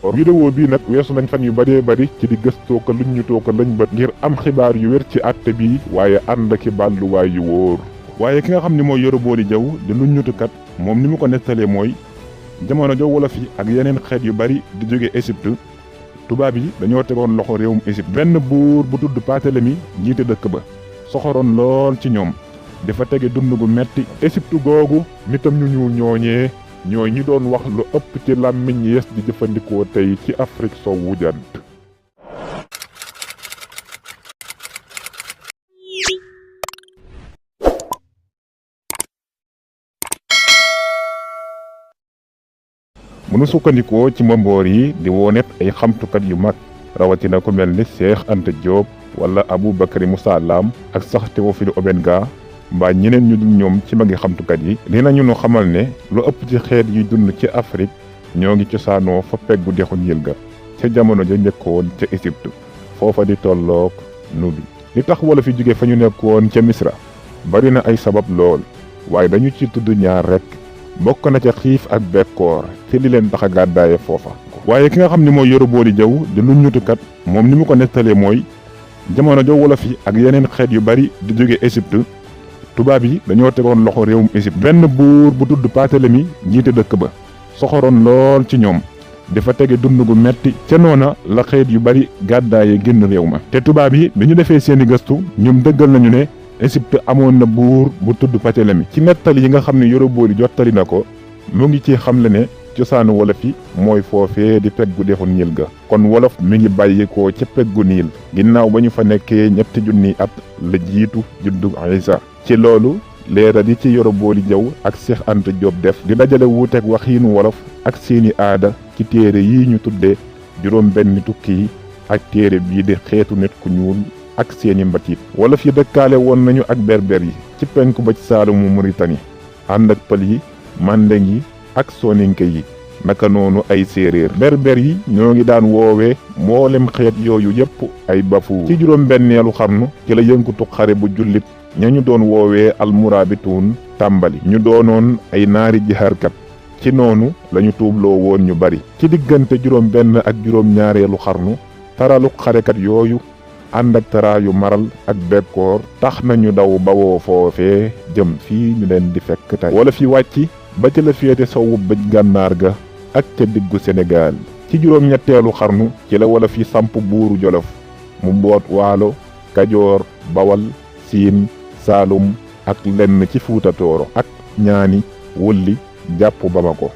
vidéo bii nag weesu nañ fan yu bëree bëri ci di gëstoo ko luñ ñu too ko lañ bët ngir am xibaar yu wér ci àtte bi waaye ànd ki bàlluwaay yu wóor. waaye ki nga xam ni mooy Yoro Body Diaw di luñ ñutukat moom ni mu ko nettalee mooy jamono jo wolof yi ak yeneen xeet yu bari di jóge Égypte tubaab yi dañoo tegoon loxo réewum Égypte. benn buur bu tudd Paatalemi jiite dëkk ba soxoroon lool ci ñoom dafa tege dund gu metti. Égypte googu nitam ñu ñuul ñooñee ñooy ñi doon wax lu ëpp ci làmmiñ yees di jëfandikoo tey ci Afrique sowwu jant. mënu sukkandikoo ci mbamboor yi di wonet ay xamtukat yu mag rawatina ku mel ni Cheikh Anta Diop wala Aboubakary Moussa Lam ak sax Théophile Obenga mbaa ñeneen ñu dul ñoom ci magi xamtukat yi dinañu nu xamal ne lu ëpp ci xeet yi dund ci Afrique ñoo ngi cosaanoo fa peggu dexu Niil ga ca jamono ja njëkkoon ca Égypte foofa di tolloog Nubi. li tax wala fi jóge fa ñu nekkoon ca Misra bari na ay sabab lool waaye dañu ci tudd ñaar rek bokk na ca xiif ak bekkoor ci li leen tax a gàddaaye foofa. waaye ki nga xam ni mooy Yoro Body Diaw di lu ñutukat moom ni mu ko nettalee mooy jamono jo wolof yi ak yeneen xeet yu bari di jóge Égypte tubaab yi dañoo tegoon loxo réewum Égypte. benn buur bu tudd Paatalemi jiite dëkk ba soxoroon lool ci ñoom dafa tege dund gu metti ca noona la xeet yu bari gàddaaye génn réew ma. te tubaab yi bi ñu defee seeni gëstu ñoom dëggal nañu ne Égypte amoon na buur bu tudd Paatalemi. ci nettali yi nga xam ne Yoro Body jottali na ko mu ngi ci xamle ne cosaanu wolof yi mooy foofee di peggu dexu Niil ga. kon wolof mi ngi bàyyikoo ca peggu Niil ginnaaw ba ñu fa nekkee ñetti junniy at la jiitu juddu Isa. ci loolu leeral yi ci Yoro Body Diaw ak Cheikh Anta Diop def di dajale wuuteeg waxiinu wolof ak seeni aada ci téere yi ñu tuddee juróom benn tukki yi ak téere bii di xeetu nit ku ñuul ak seeni mbatiit. wolof yi dëkkaale woon nañu ak berber yi ci penku ba ci saalumu Mauritanie ànd ak pël yi mandeng yi ak soninke yi naka noonu ay séeréer. berber yi ñoo ngi daan woowee mboolem xeet yooyu yépp ay bafu. ci juróom benneelu xarnu ci la yënkutu xare bu jullit ñañu doon woowee almurabituun tàmbali. ñu doonoon ay naari jihaarkat ci noonu lañu tuubloo woon ñu bari. ci diggante juróom benn ak juróom ñaareelu xarnu taraluk xarekat yooyu ànd ak taraayu maral ak bekkoor tax nañu daw bawoo foofee jëm fii ñu leen di fekk tey. wala fi wàcc ba ca la féete sowu bëj gànnaar ga ak ca diggu Sénégal. ci juróom ñetteelu xarnu ci la wala fi samp buuru Jolof mu boot Waalo Kajoor Bawal Siin Saalum ak lenn ci Fuuta Tooro ak ñaani wulli jàpp Bamako.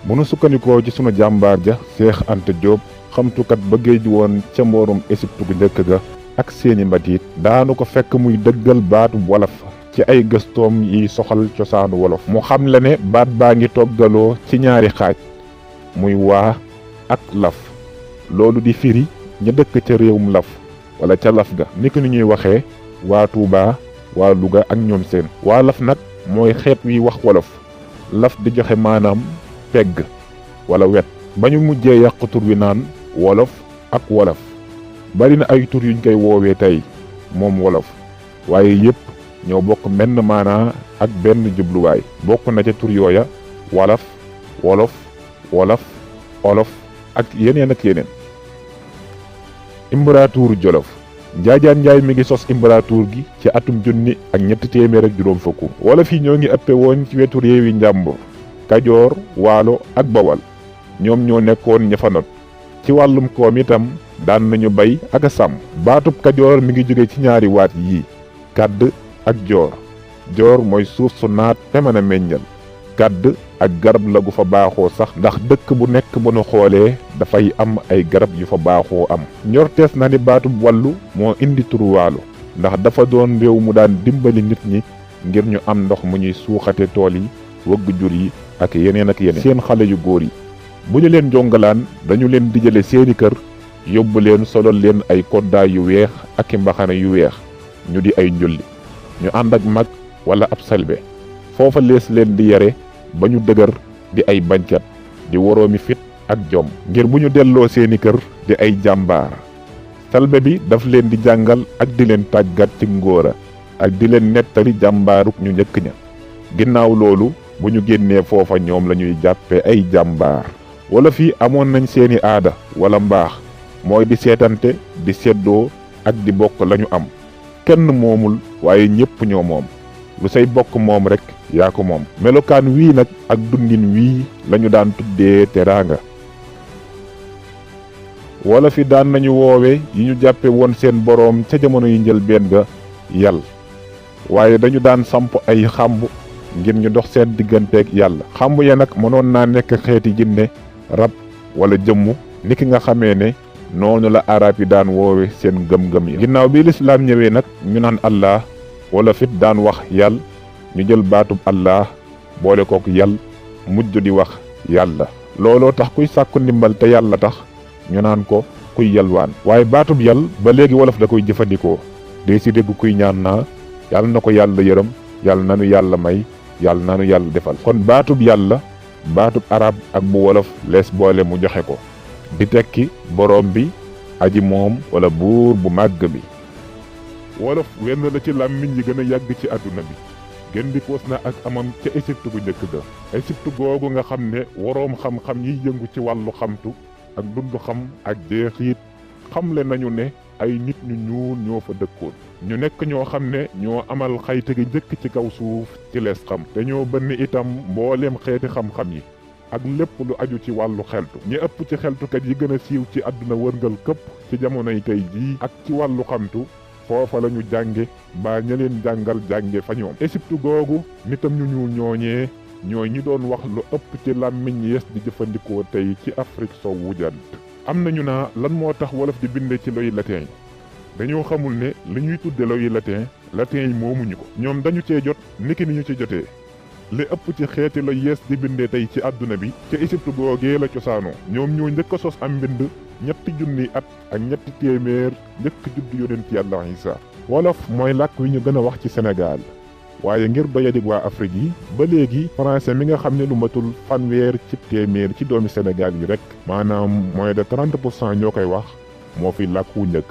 bu nu sukkandikoo ci sunu jàmbaar ja Cheikh Anta Diop xamtukat ba géej woon ca mboorum Égypte gu njëkk ga ak seeni mbatiit daanu ko fekk muy dëggal baatu wolof ci ay gëstoom yi soxal cosaanu wolof. mu xam la ne baat baa ngi toggaloo ci ñaari xaaj muy waa ak laf. loolu di firi ña dëkk ca réewum laf wala ca laf ga ni ko ni ñuy waxee waa Tuubaa waa Luga ak ñoom seen. waa laf nag mooy xeet wi wax wolof laf di joxe maanaam pegg wala wet. ba ñu mujjee yàq tur wi naan wolof ak wolof bari na ay tur yuñ koy woowee tey moom wolof waaye yépp ñoo bokk menn maanaa ak benn jubluwaay. bokk na ca tur yooya walaf wolof wolof olof ak yeneen ak yeneen. imbaratuur Jolof Njaajaan Njaay mi ngi sos imbaratuur gi ci atum junni ak ñetti téeméer ak juróom fukk. wolof yi ñoo ngi ëppe woon ci wetu réewi njàmbur Kajoor Waalo ak Bawal. ñoom ñoo nekkoon ña fa not. ci wàllum koom itam daan nañu bay ak a sàmm. baatub Kajoor mi ngi jóge ci ñaari waat yii kàdd ak joor. joor mooy suuf su naat te mën a meññal. kàdd ak garab la gu fa baaxoo sax ndax dëkk bu nekk bu nu xoolee dafay am ay garab yu fa baaxoo am. njortees na ni baatub wàllu moo indi turu waalo ndax dafa doon réew mu daan dimbali nit ñi ngir ñu am ndox mu ñuy suuxate tool yi wëgg jur yi ak yeneen ak yeneen. seen xale yu góor yi bu ñu leen jongalaan dañu leen dijale seeni kër yóbbu leen solol leen ay koddaay yu weex ak i mbaxana yu weex ñu di ay njulli ñu ànd ak mag wala ab salbe foofa lees leen di yare ba ñu dëgër di ay bañkat di woroomi fit ak jom ngir bu ñu delloo seeni kër di ay jàmbaar. salbe bi daf leen di jàngal ak di leen tàggat ci ngóora ak di leen nettali jàmbaaruk ñu njëkk ña. ginnaaw loolu bu ñu génnee foofa ñoom la ñuy jàppe ay jàmbaar wolof yi amoon nañ seeni aada wala mbaax mooy di seetante di seddoo ak di bokk lañu am kenn moomul waaye ñépp ñoo moom lu say bokk moom rek yaa ko moom melokaan wii nag ak dundin wii lañu daan tuddee teraanga wolof yi daan nañu woowe yi ñu jàppe woon seen boroom ca jamono yi njëlbéen ga yàlla waaye dañu daan samp ay xàmb ngir ñu dox seen digganteeg yàlla xàmb ya nag mënoon naa nekk xeeti jinne rab wala jëmm niki nga xamee ne noonu la arab yi daan woowe seen gëm-gëm yi ginnaaw bi lislaam ñëwee nag ñu naan allah wala fit daan wax yàlla ñu jël baatub allah boole kook yàlla mujj di wax yàlla looloo tax kuy sàkku ndimbal te yàlla tax ñu naan ko kuy yalwaan waaye baatub yàlla ba léegi wolof da koy jëfandikoo dee si dégg kuy ñaan naa yàlla na ko yàlla yërëm yàlla nanu yàlla may yàlla nanu yàlla defal kon baatub yàlla baatub arab ak bu wolof lees boole mu joxe ko di tekki boroom bi aji moom wala buur bu màgg bi wolof wenn la ci làmmiñ yi gën a yàgg ci àdduna bi gën di koos na ak amam ca Égypte gu njëkk ga Égypte googu nga xam ne woroom xam-xam yiy yëngu ci wàllu xamtu ak dundu xam ak jeexiit xamle nañu ne ay nit ñu ñuul ñoo fa dëkkoon ñu nekk ñoo xam ne ñoo amal xayte gi njëkk ci kaw suuf ci lees xam te ñoo bënn itam mbooleem xeeti xam-xam yi ak lépp lu aju ci wàllu xeltu ñi ëpp ci xeltukat yi gën a siiw ci àdduna wërngal këpp ci jamonoy tey jii ak ci wàllu xamtu foofa la ñu jànge mbaa ña leen jàngal jànge fa ñoom Égypte googu nitam ñu ñuul ñooñee ñooy ñi doon wax lu ëpp ci làmmiñ yees di jëfandikoo tey ci Afrique sowwu jant am nañu naa lan moo tax wolof di binde ci loy latin yi dañoo xamul ne li ñuy tudde loy latin yi moomuñu ko ñoom dañu cee jot niki ni ñu ci jotee li ëpp ci xeeti loy yees di bindee tey ci àdduna bi ca Égypte googee la cosaanoo ñoom ñoo njëkk a sos am mbind 3 at ak 300 njëkk judd yonent Yàlla Isaa wolof mooy làkk wi ñu gën a wax ci Sénégal waaye ngir doyadig waa Afrique yi ba léegi français mi nga xam ne lu matul 100 ci doomi Sénégal yi rek maanaam moins de 30% ñoo koy wax moo fi làkk wu njëkk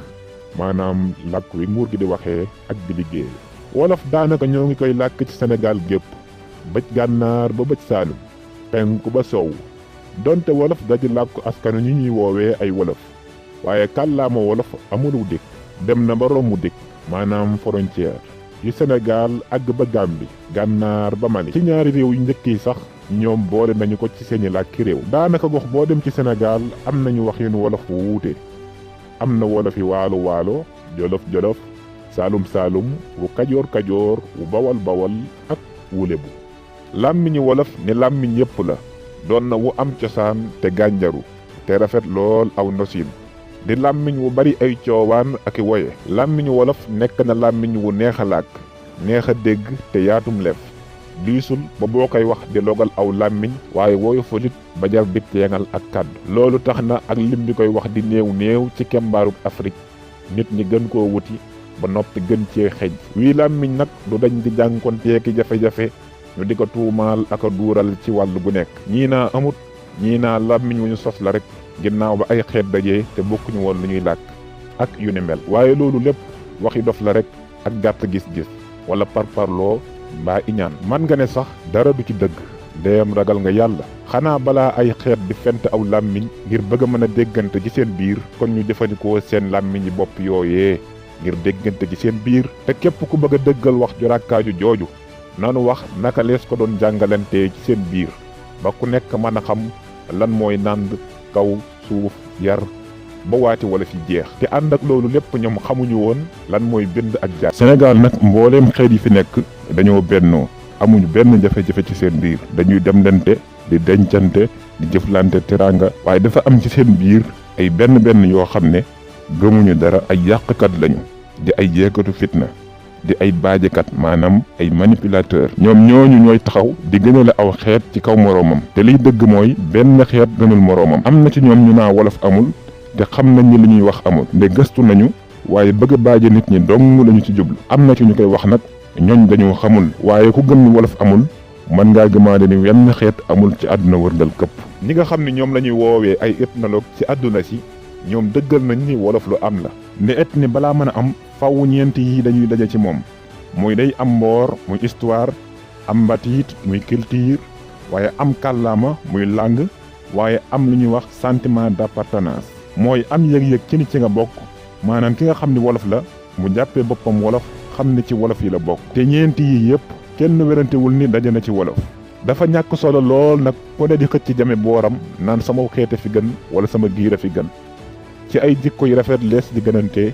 maanaam làkk wi nguur gi di waxee ak di liggéey wolof daanaka ñoo ngi koy làkk ci Sénégal gépp bëj gànnaar ba bëj saalum penku ba sow donte wolof da di làkku askanu ñi ñuy woowee ay wolof waaye kàllaama wolof amulu dikk dem na ba rombu dikk maanaam frontière yu Sénégal àgg ba Gàmbi gànnaar ba Mali ci ñaari réew yu njëkk yi sax ñoom boole nañu ko ci seeni làkki réew daanaka gox boo dem ci Sénégal am nañu waxin wolof wu wuute am na wolofi waalo waalo jolof jolof saalum saalum wu kajoor kajoor wu bawal bawal ak wu lebu làmmiñu wolof ne làmmiñ yépp la doon na wu am cosaan te gànjaru te rafet lool aw nosin di làmmiñ wu bari ay coowaan ak i woye làmmiñu wolof nekk na làmmiñ wu neex a làkk neex a dégg te yaatum lef diisul ba boo koy wax di logal aw làmmiñ waaye wooyu falit ba jar di teengal ak kàddu loolu tax na ak lim bi koy wax di néew ci kembaarub Afrique nit ñi gën koo wuti ba noppi gën cee xeej wii làmmiñ nag du dañ di jànkonteeki jafe-jafe ñu di ko tuumaal ak a duural ci wàll gu nekk ñii naa amut ñii naa làmmiñ wu ñu sos la rek ginnaaw ba ay xeet dajee te bokkuñu woon lu ñuy làkk ak yu ni mel waaye loolu lépp waxi dof la rek ak gàtt gis-gis wala parparloo mbaa iñaan man nga ne sax dara du ci dëgg ndeyam ragal nga yàlla xanaa balaa ay xeet di fent aw làmmiñ ngir bëgg a mën a déggante ci seen biir kon ñu jëfandikoo seen làmmiñ yi bopp yooyee ngir déggante ci seen biir te képp ku bëgg a dëggal wax ju ràkkaaju jooju nanu wax naka lees ko doon jàngalante ci seen biir ba ku nekk mën a xam lan mooy nànd kaw suuf yar ba waati wala fi jeex te ànd ak loolu lépp ñoom xamuñu woon lan mooy bind ak jaar Sénégal nag mbooleem xeet yi fi nekk dañoo bennoo amuñu benn jafe-jafe ci seen biir dañuy demlante di dencante di jëflante teraanga waaye dafa am ci seen biir ay benn yoo xam ne gëmuñu dara ay yàqkat lañu di ay jeekatu fitna di ay baajekat maanaam ay manipulateur ñoom ñooñu ñooy taxaw di gënale aw xeet ci kaw moroomam te liy dëgg mooy benn xeet gënul moroomam am na ci ñoom ñu naa wolof amul te xam nañ ni li ñuy wax amul nde gëstu nañu waaye bëgg a baaje nit ñi dong lañu ci jublu am na ci ñu koy wax nag ñooñ dañoo xamul waaye ku gëm ni wolof amul mën ngaa gëmaale ni wenn xeet amul ci àdduna wërngal këpp ñi nga xam ne ñoom la ñuy woowee ay ethnologue ci àdduna si ñoom dëggal nañ ni wolof lu am la ne ethnie balaa mën a am faww ñeenti yi dañuy daje ci moom muy day am mboor muy histoire am mbatiit muy culture waaye am kàllaama muy langue waaye am lu ñuy wax sentiment d'appartenance mooy am yëg-yëg ci ni ci nga bokk maanaam ki nga xam ni wolof la mu jàppee boppam wolof xam ni ci wolof yi la bokk te ñeenti yi yëpp kenn werantewul ni daje na ci wolof. dafa ñàkk solo lool nag ko ne di xëcc ci jame booram naan sama xeete fi gën wala sama giir a fi gën ci ay jikko yu rafet lees di gënante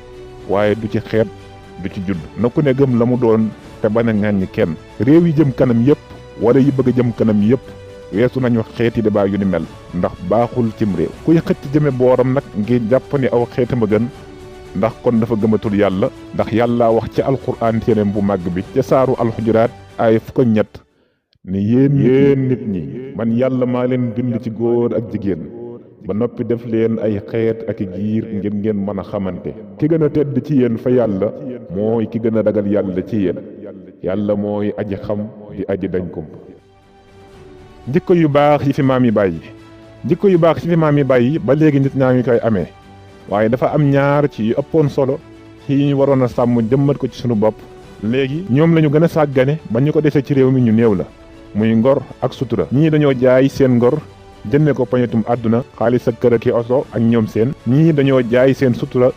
waaye du ci xeet du ci judd na ku ne gëm la mu doon te bañ a ŋàññi kenn. réew yi jëm kanam yëpp wala yi bëgg a jëm kanam yëpp weesu nañu xeeti débat yu ni mel ndax baaxul cim réew. kuy xëcc jëme booram nag ngir jàpp ni aw xeetama gën ndax kon dafa gëmatul yàlla ndax yàlla wax ci alxuraan téereem bu màgg bi ca saaru alxujuraat ay fukk ak ñett ne yéen nit ñi man yàlla maa leen bind ci góor ak jigéen ba noppi def leen ay xeet ak giir ngir ngeen mën a xamante ki gën a tedd ci yéen fa yàlla mooy ki gën a ragal yàlla ci yéen yàlla mooy aji xam di aji dañ ko. jikko yu baax yi fi maam yi bàyyi jikko yu baax yi fi maam yi bàyyi ba léegi nit ñaa ngi koy amee waaye dafa am ñaar ci yu ëppoon solo ci yi ñu waroon a sàmm jëmmat ko ci sunu bopp léegi ñoom lañu gën a sàggane ba ñu ko desee ci réew mi ñu néew la muy ngor ak sutura. ñii dañoo jaay seen ngor jëndee ko poñetum àdduna xaalis ak kër ak oto ak ñoom seen ñii dañoo jaay seen sutura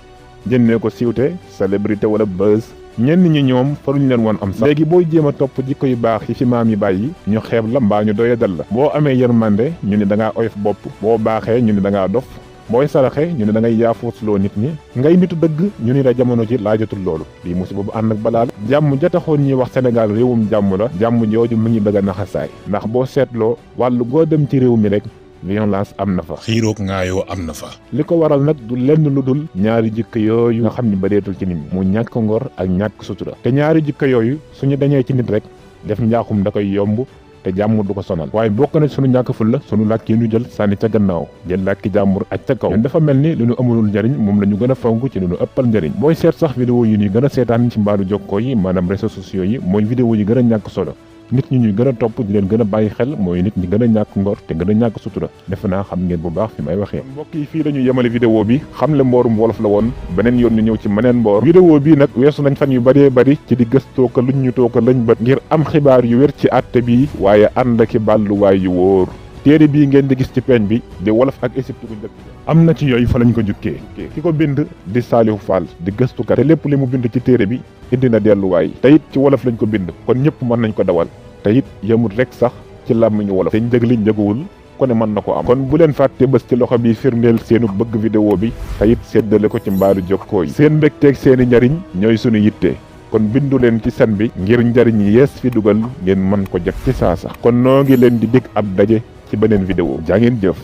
jëndee ko siiwte célébrité wala buzz. ñenn ñi ñoom faruñu leen woon am sax léegi booy jéem a topp jikko yu baax yi fi maam yi bàyyi ñu xeeb la mbaa ñu doyadal la boo amee yërmande ñu ne da ngaa oyof bopp boo baaxee ñu ne da ngaa dof booy saraxe ñu ne da ngay yaafuusloo nit ñi ngay nitu dëgg ñu ni la jamono ji laajatul loolu lii musiba bu ànd ak balaa la jàmm ja taxoon ñuy wax Sénégal réewum jàmm la jàmm jooju mu ngi bëgg a naxasaay ndax boo seetloo wàllu goo dem ci réew mi rek violence am na fa xiiroog ngaayoo am na fa li ko waral nag du lenn lu dul ñaari jikko yooyu nga xam ni bareetul ci nit ñi mu ñàkk ngor ak ñàkk sutura te ñaari jikko yooyu suñu dañee ci nit rek def njaaxum da koy yomb te jàmm du ko sonal waaye bokk na sunu ñàkk ful la sunu làkk yi ñu jël sànni ca gannaaw jël làkki jàmbur ak ca kaw dafa mel ni lu ñu amulul njëriñ moom la ñu gën a fonk ci lu ñu ëppal njëriñ booy seet sax vidéo yi ñuy gën a seetaan ci mbaaru jokkoo yi maanaam réseaux sociaux yi mooy vidéo yi gën a ñàkk solo nit ñi ñuy gën a topp di leen gën a bàyyi xel mooy nit ñi gën a ñàkk ngor te gën a ñàkk sutura defe naa xam ngeen bu baax fi may waxee. mbokk yi fii lañu yemale vidéo bi xam le mboorum wolof la woon beneen yoon ñu ñëw ci meneen mboor vidéo bii nag weesu nañ fan yu bëree bëri ci di gëstoo ko luñ ñu too ko lañ bët ngir am xibaar yu wér ci àtte bi waaye ànd ak i bàlluwaay yu wóor téere bii ngeen di gis ci peeñ bi di wolof ak Égypte gu njëkk am na ci yooyu fa lañ ko jukkee ki ko bind di Saliou Fall di gëstukat te lépp li mu bind ci téere bi indi na delluwaay te it ci wolof lañ ko bind kon ñëpp mën nañ ko dawal te it yemul rek sax ci làmmiñu wolof te njëg li njëguwul ku ne mën na ko am kon bu leen fàtte bés ci loxo bi firndeel seenu bëgg vidéo bi te it séddale ko ci mbaaru jokkoo yi seen mbégteeg seeni njariñ ñooy sunu yitte kon bindu leen ci sen bi ngir njariñ yees fi dugal ngeen mën ko jot ci saa sax kon noo ngi leen di dig ab daje ci beneen vidéo jaa ngeen jëf